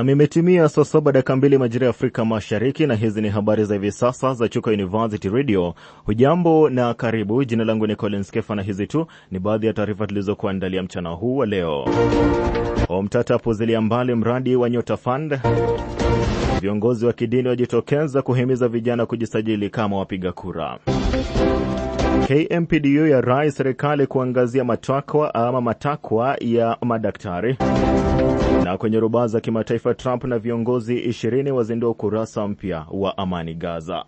Na imetimia saa 7:02 majira ya Afrika Mashariki, na hizi ni habari za hivi sasa za Chuka University Radio. Hujambo na karibu. Jina langu ni Collins Kefa na hizi tu ni baadhi ya taarifa tulizokuandalia mchana huu wa leo. Omtata apuzilia mbali mradi wa Nyota Fund. Viongozi wa kidini wajitokeza kuhimiza vijana kujisajili kama wapiga kura. KMPDU ya rai serikali kuangazia matakwa ama matakwa ya madaktari. Na kwenye rubaa za kimataifa, Trump na viongozi 20 wazindua ukurasa mpya wa amani Gaza.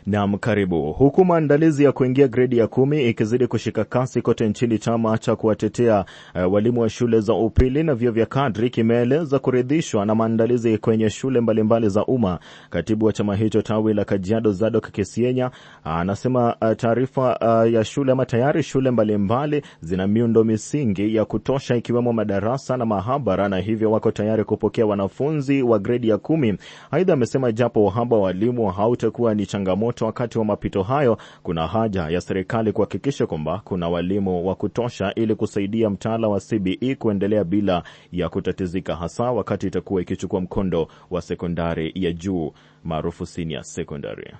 Naam, karibu. Huku maandalizi ya kuingia gredi ya 10 ikizidi kushika kasi kote nchini, chama cha kuwatetea walimu wa shule za upili na vyuo vya kadri kimeeleza kuridhishwa na maandalizi kwenye shule mbalimbali za umma. Katibu wa chama hicho tawi la Kajiado, Zadok Kisienya, anasema taarifa ya shule ama tayari shule mbalimbali zina miundo misingi ya kutosha ikiwemo madarasa na mahabara, na hivyo wako tayari kupokea wanafunzi wa gredi ya 10. Aidha, amesema japo uhaba wa walimu hautakuwa ni changamoto wakati wa mapito hayo, kuna haja ya serikali kuhakikisha kwamba kuna walimu wa kutosha ili kusaidia mtaala wa CBE kuendelea bila ya kutatizika, hasa wakati itakuwa ikichukua mkondo wa sekondari ya juu maarufu senior secondary.